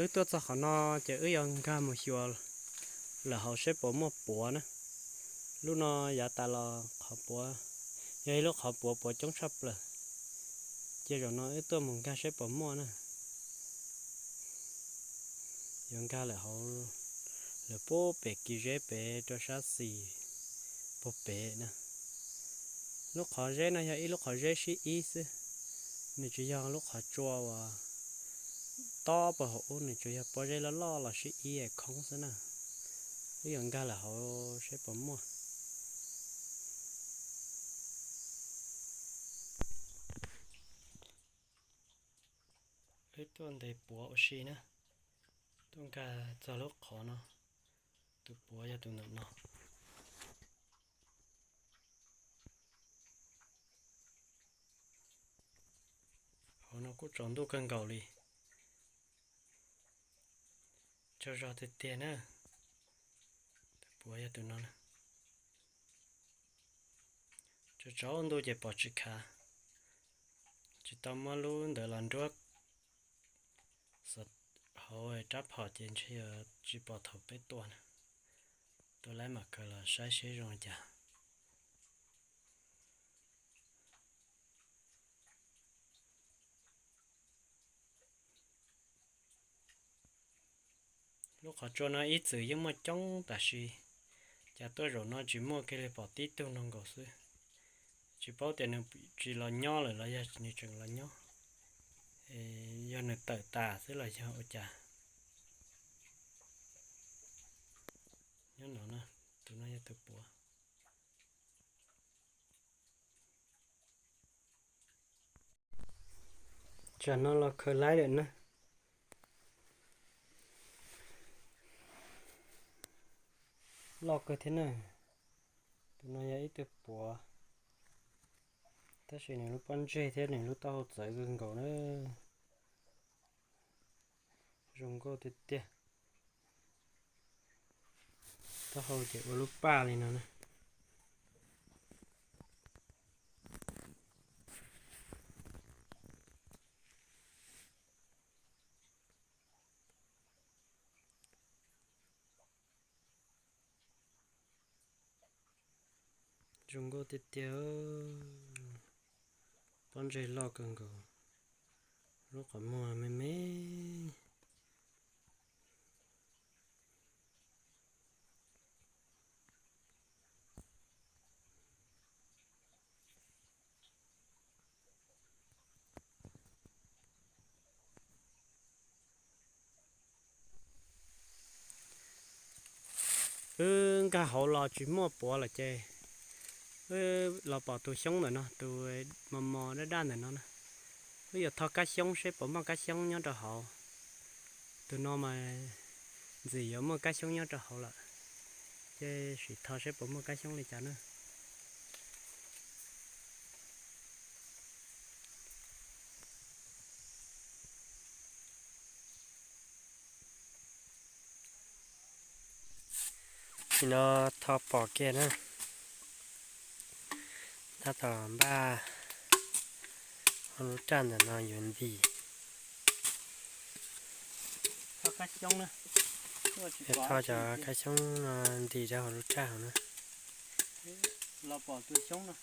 Wb tuaj txog qhov no ces wb yuav nkag mus xyuas lawm hauv seb puas muaj puav na. Lub no yav tas los qhov puav yog ib lub qhov puav puav coob tshaj plaws. Ces zaum no wb tuaj mus nkag seb puas muaj na. Yuav nkag lawm hauv, lawm puag pem kis zeb pem rau sab xis puag pem na. Lub qhov zeb no yog ib lub qhov zeb sib ib xwb, nws tsis yog lub qhov tsua uas tob puag hauv ub, nws tsuas yog pob zeb loj loj los sib ib es khoob xwb na. Wb yuav nkag lawm hauv seb puas muaj. Wb tuaj ntes puav ua si na, tuaj nkag txog lub qhov no, tus puav yog tus ntawm no. Hauv no kuj tsaus ntuj kawg nkaus li, tsaug zog tiag tiag na. Tus puav yog tus no na. Tsaus tsaus ntuj ces pom tsis khav, tsis tau muab lub ntawd los nruab xov hauv rab phom ces ntshe yuav tsis pom thaum peb tua na. Tua laib mam kawg los saib seb zoo li cas. Lub qhov tsua no ib txwm yeej muaj coob tab sis cas tuaj zaum no tsis muaj kiag li, pom tib tug no nkaus xwb. Tsis paub tias nws tsis los nyob lawm los yog nws tseem los nyob, yog nws tawm tas xwb los yog ua cas. Nyob no na, tus no yog tus puav. Tsam no los khaws laib lawm na. Loj kawg thiab na. Tus no yog ib tug puav, tab sis nws lub pob ntseg thiab nws lub taub hau txawv kawg nkaus na. Zoo nkauj tiag tiag. Taub hau ces ua lub paj li no na. Zoo nkauj tiag tiag. Pob ntseg loj kawg nkaus, lub qhov muag me me. Wb nkag hauv los tsis muaj puav lawm ces wb los pom tus xyoob ntawm no, tus mos mos daj daj ntawm no na. Wb yuav tho kab xyoob seb puas muaj kab xyoob nyob rau hauv. Tus no mas ntxim yuav muaj kab xyoob nyob rau hauv lawm, ces sim tho seb puas muaj kab xyoob li cas na. Nim no tho pom kiag na, tab tom npaj hauv lub raj ntawm no yuav ntim. Tho cov kab xyoob no ntim rau hauv lub raj hauv na. Los pom tus xyoob no,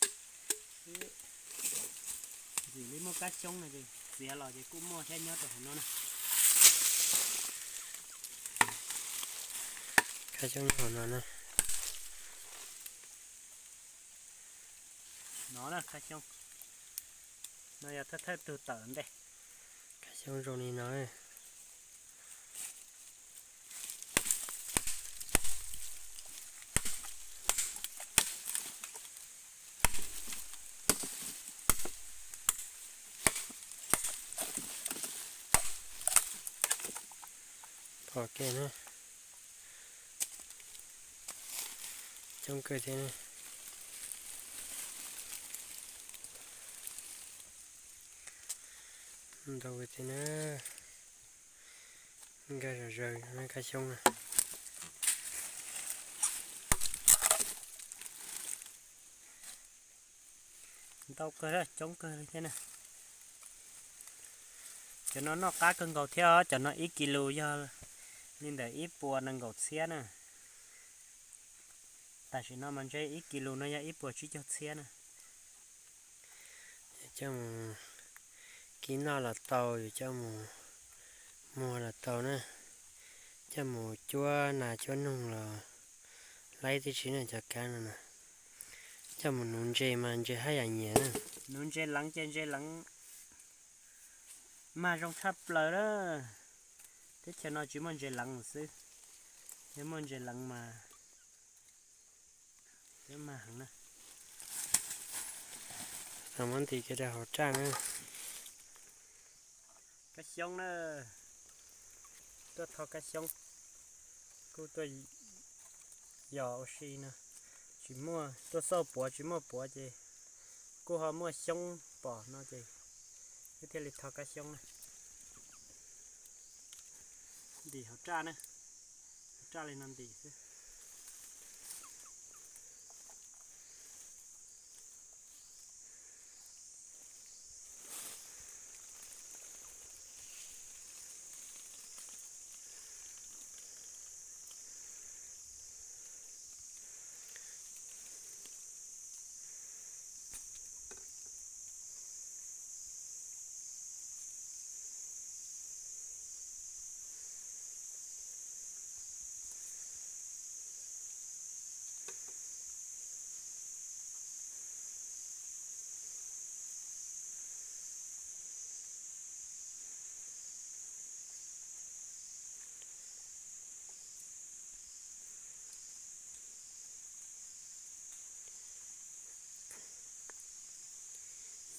ntxim li muaj kab xyoob no ces txiav los ces kuj muaj thiab nyob rau hauv no na. Kab xyoob nyob hauv no na. No na, kab xyoob no yog thawj thawj tug tawm ntej. Kab xyoob zoo li no. Pom kiag na. Coob kawg thiab. Ntau kawg thiab na. Nkag zom zaws kab xyoob na. Ntau kawg, coob kawg li thiab na. Cov no noj qab kawg nkaus thiab, cov no ib kis lus yog li ntawm ib puas nees nkaum txhiab na. Tam sim no mas ntshe ib kis lus no yog ib puas tsib caug txhiab na. Coj mus kib noj los tau, yus coj mus muag los tau na. Coj mus cuab nas cuab noog los laib tib si na cov kab no na. Coj mus nuv ntses mas ntses haj yam nyiam na. Nuv ntses leev ces ntses leev mag zoo tshaj plaws na. Teb chaws no tsis muaj ntses leev xwb, yog muaj ntses leev mas mag heev na. Muab ntim kiag rau hauv raj na. Kab xyoob na, tuaj tho kab xyoob, kuj tuaj yos ua si no. Tsis muaj, tuaj xauj puav tsis muaj puav ces kuj ho muaj xyoob pom no ces wb thiaj li tho kab xyoob na. Ntim hauv raj na, hauv raj li no ntim xwb.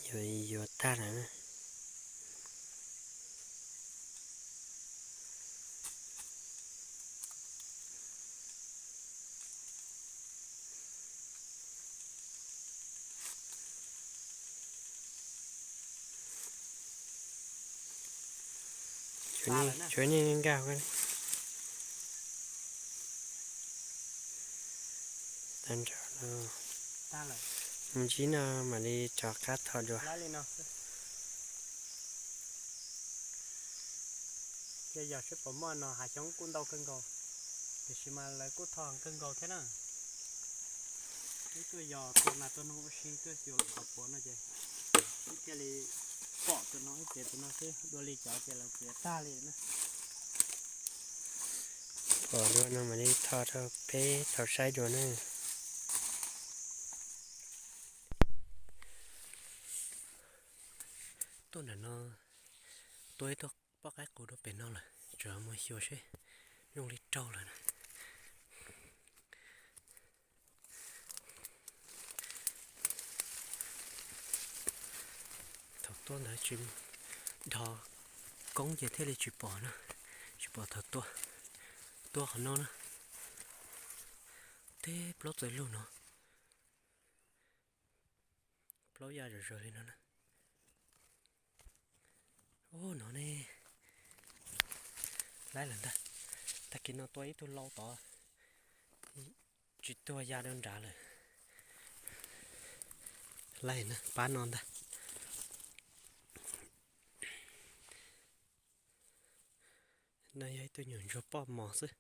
Yuav, yuav tag lawm. Tshuav nej nkag, tag nrho no, mus ntsib no mam li rov qab tho dua. Ces yog seb puas muaj no, hav xyoob kuj ntau kawg nkaus, tiam sis mas lawv kuj tho kawg nkaus thiab na. Wb tuaj yos tua nas tua noog ua si tuaj xyuas los qhov puav no ces wb thiaj li pom tus no ib tsev tus no xwb, dua li cov ces lawv txiav tag li na. Pom dua no mam li tho rau peb tau saib dua na. Tuaj ntawm no, tua ib tug poj qaib qus rau pem no lawm, tseem mus xyuas seb zoo li raug lawm na. Thaum tua ntawd tsis dhos koob ces thiaj li tsis pom na, tsis pom thaum tua. Tua qhov no na, teb plaub txawm lug no, plaub ya zom zaws li no na. Ub, no ne, laib lawm ntag. Tag kis no tua ib tug lau tod, tsis tuag ya rau nrad lawm. Laib na, pab no ntag. No yog ib tug nyuam ntsuag poj mos xwb.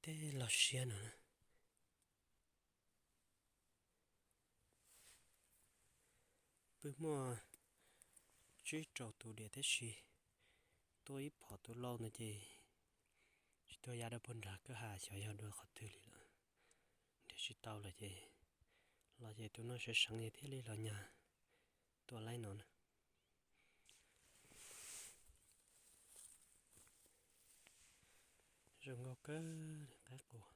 Tej los siab no na. Pw muaj tsib rau tus diam tab sis tua ib phom tus lau ntawd ces tsis tuag ya rau puag nrad, koj has xyov yog dua qhov twg li lawm. Nrhiav tsis tau lawm ces los ces tus no sawv seev es thiaj li los nyas tua laib no na. Zoo nkauj kawg li qaib qus.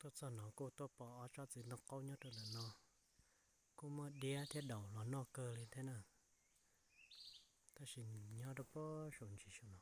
Tuaj txog no kuj tuaj pom ob tsob txiv ntoo qaub nyob rau ntawm no, kuj muaj diab thiab daus los noj kawg li thiab na. Tab sis nyob rau pob saum ntsis saum no.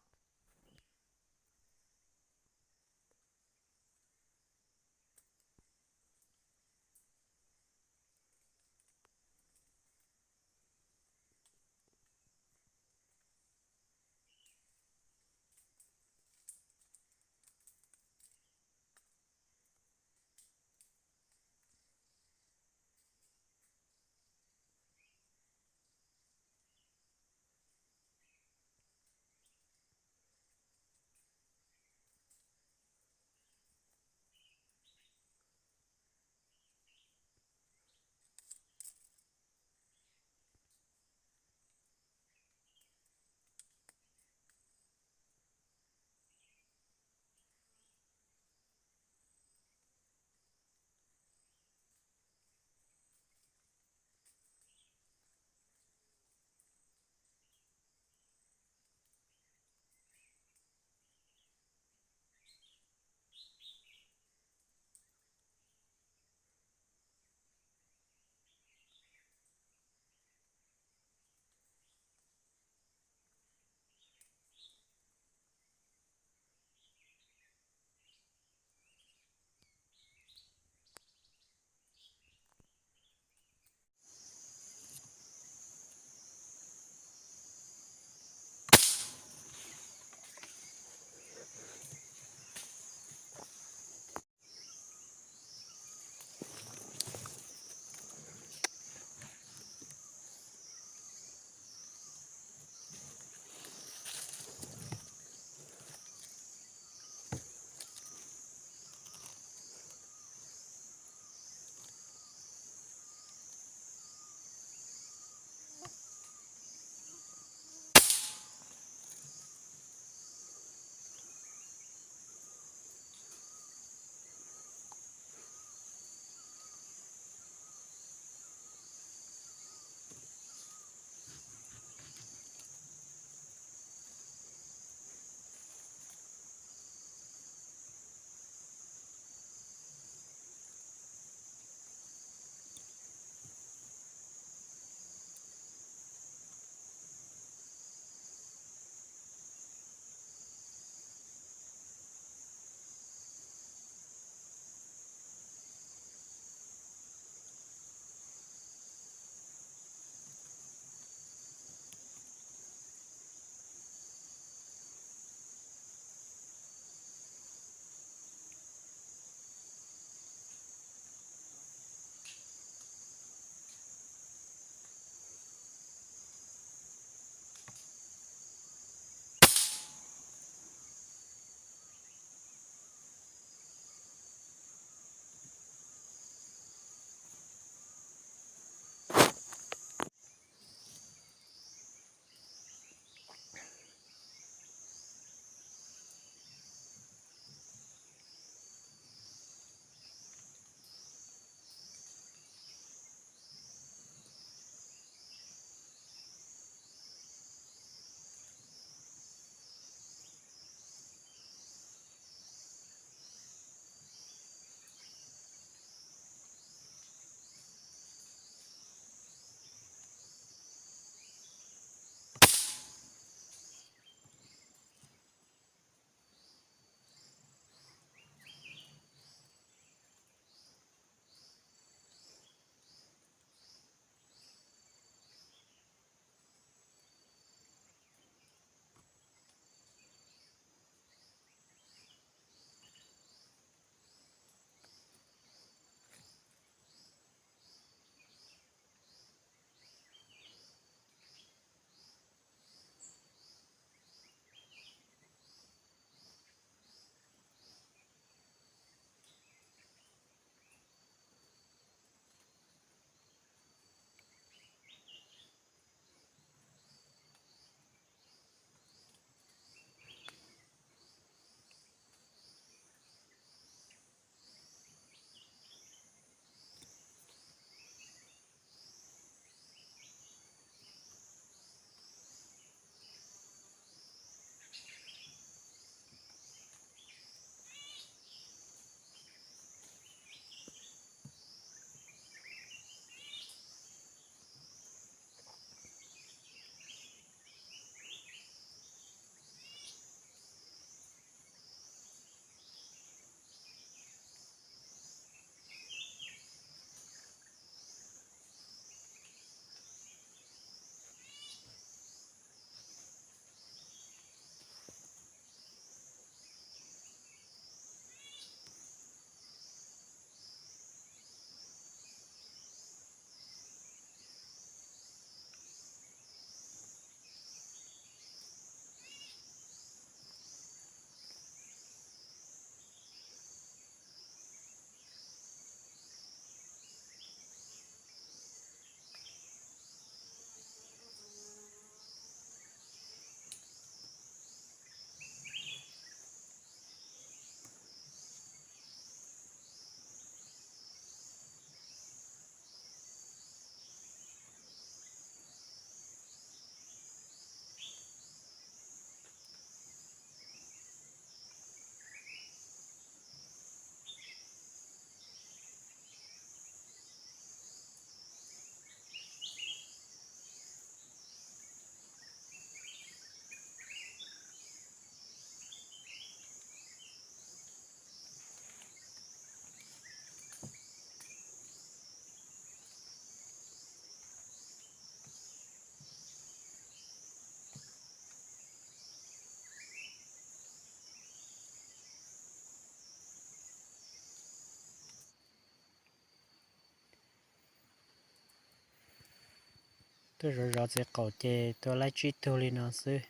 Tuaj zov zov txiv qaum ces tua laib tsib tug li no xwb.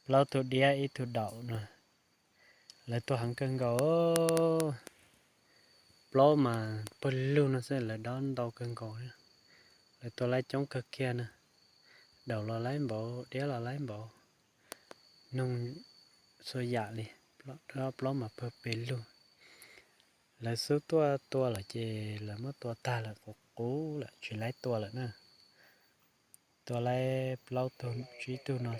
Plaub tug diab ib tug daum no. Lawv tua heev kawg nkaus. Plaub mas pawg lug no xwb lawv dob ntau kawg nkaus. Lawv tua laib coob kawg kiag na. Daum los laib npaum, diab los laib npaum. Noog txhua yam li. Plaub mas pawg pes lug. Lawv xub tuaj tua lawm ces lawv muab tua tag lawm, qub qub lawm tsis laib tua lawm na. Tua laib plaub tug tsib tug no.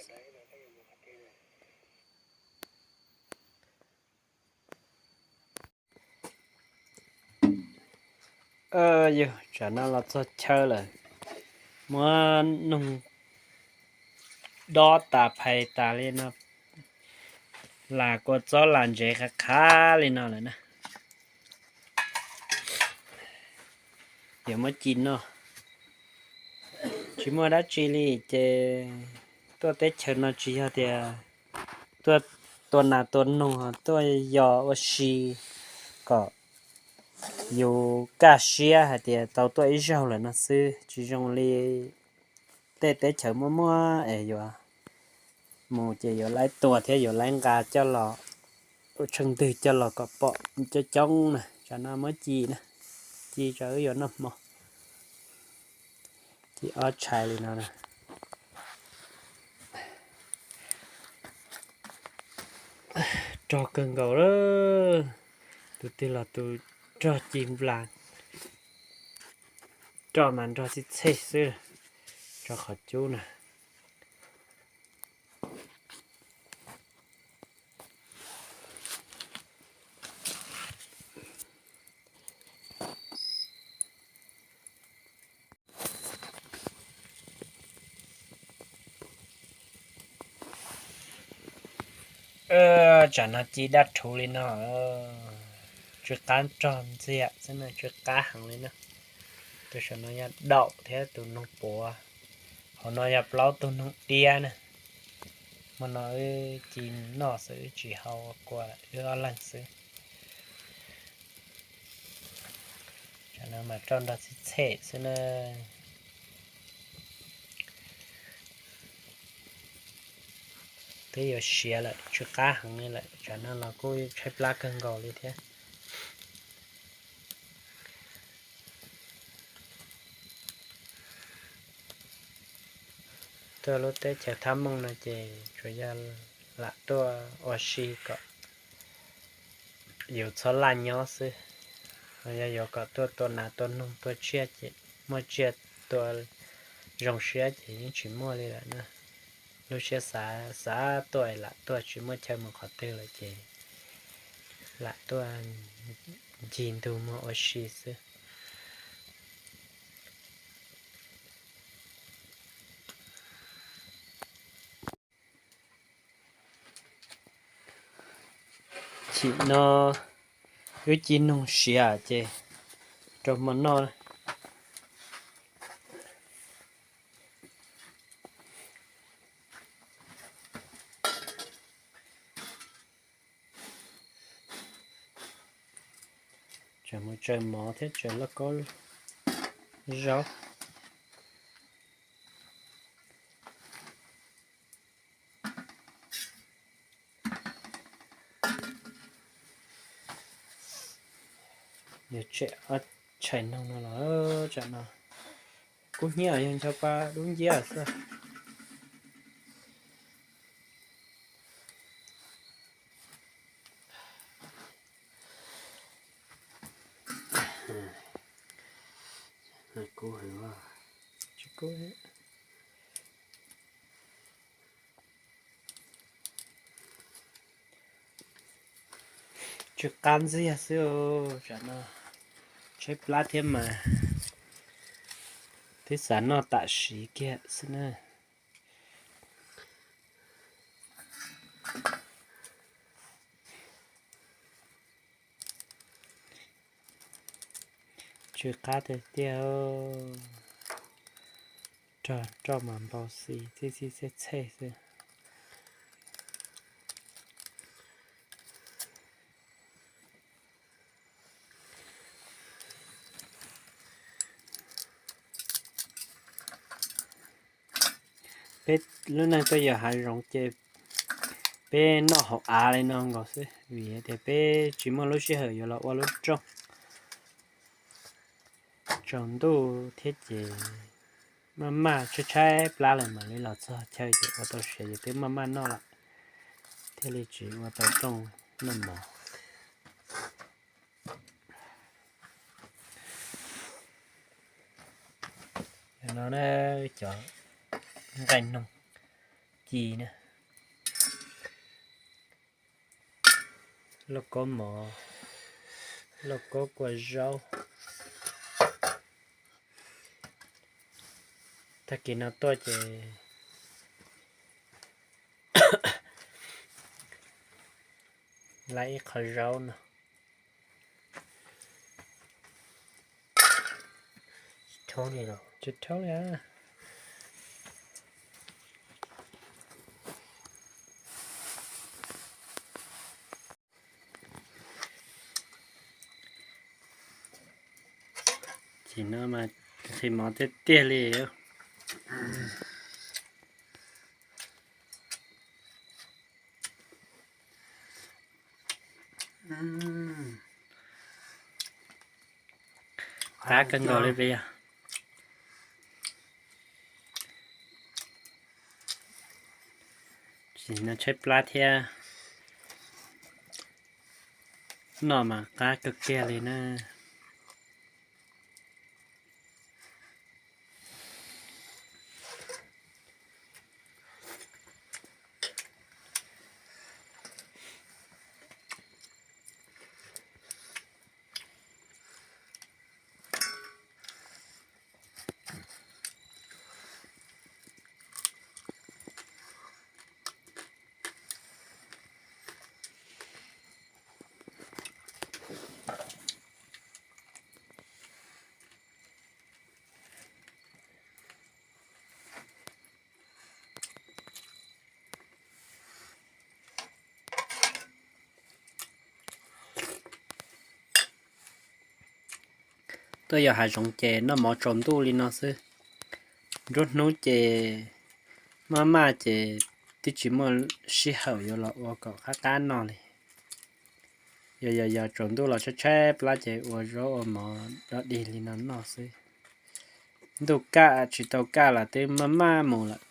Yog tsam no los txog chaw lawm, muab noog dob tas phais tas li no, las kua txob las ntsev qhav qhav li no lawm na. Yuav muab ci noj, tsis muaj dab tsi li ces tuaj teb chaws no tsis yog tias tuaj tua nas tua noog, tuaj yos ua si kom yus kaj siab hais tias tau tuaj ib zaug lawm no xwb, tsis zoo li tej teb chaws muaj muaj es yuav mus ces yuav laib tua thiab yuav laib nqa coj los ua tsheej ntwg coj los kom pom coob coob na. Tsam no muab ci na, ci tsam wb yuav noj hmo. Ci ob tshais li no na. Rog kawg nkaus lawm, tus twg los tus rog ci nplas, rog mas nrog txhij txhej xwb, rog qhov cub na. Tsam no ci daj rhuv li no, tsw qab rog ntxiag xwb na, tsw qab heev li na. Tus saum no yog daum thiab tus noog puav, hauv no yog plaub tug noog diab na. Hmo no wb ci noj xwb, wb tsis hau ua kua, wb ob leeg xwb. Tsam no mas roj nrog txhij txhem xwb na. Twb yuav siav lawm, tsw qab heev li lawm, tsam no los kuj tshaib plab kawg nkaus li thiab. Tuaj lub teb chaws Thab Mooj no ces tsuas yog lam tuaj ua si kom yus txhob laj nyob xwb. Yog yuav kom tuaj tua nas tua noog tua tsiaj ces muaj tsiaj tua zoo siab ces yeej tsis muaj li lawm na. Lub siab xav xav tuaj lam tuaj tsis muaj chaw mus qhov twg lawm ces lam tuaj ncig ntug muag ua si xwb. Chim no wb ci noog siav ces rau hmo noj. Tseem mus tsaws mov thiab tsaws lauj kaub zaub. Yog tsem ob tshais noog no los tsam no kub hnyiab yog ncho pa dub nciab xwb. Kub heev. Tsis kub thiab. Tsw qab ntxiag xwb, tsam no tshaib plab thiab mas twb xav noj tam sim kiag xwb na. Tsw qab tiag tiag, rog roj mas npau xis txhij txhij txhej txhej xwb. lub neej tuaj yos hav zoov ces peb noj hauv av li no nkaus xwb, vim tias peb tsis muaj lub sij hawm yuav los ua lub rooj tsaus ntuj thiab ces maj maj tshaib tshaib plab lawm mam li los txog chaw ces ua tau siav ces twb maj maj noj lawm, thiaj li tsis ua tau rooj noj mov. No cov nqaij noog ci na, lauj kaub mov, lauj kaub kua zaub. Tag kis no tuaj ces laib ib qho zaub no. Tsis thaub li. Ces no mas nqhis mov tiag tiag li. Qab kawg nkaus li peb yog. Tsis no tshaib plab thiab, noj mas qab kawg kiag li na. Tuaj yos hav zoov ces noj mov tsaus ntuj li no xwb. Nruab hnub ces maj maj ces twb tsis muaj sij hawm yuav los ua kom qab qab noj li. Yog yog yog tsaus ntuj los tshaib tshaib plab ces ua zaub ua mov dob dig li no noj xwb. Ntuj kaj tsis tau kaj los twb maj maj mus lawm.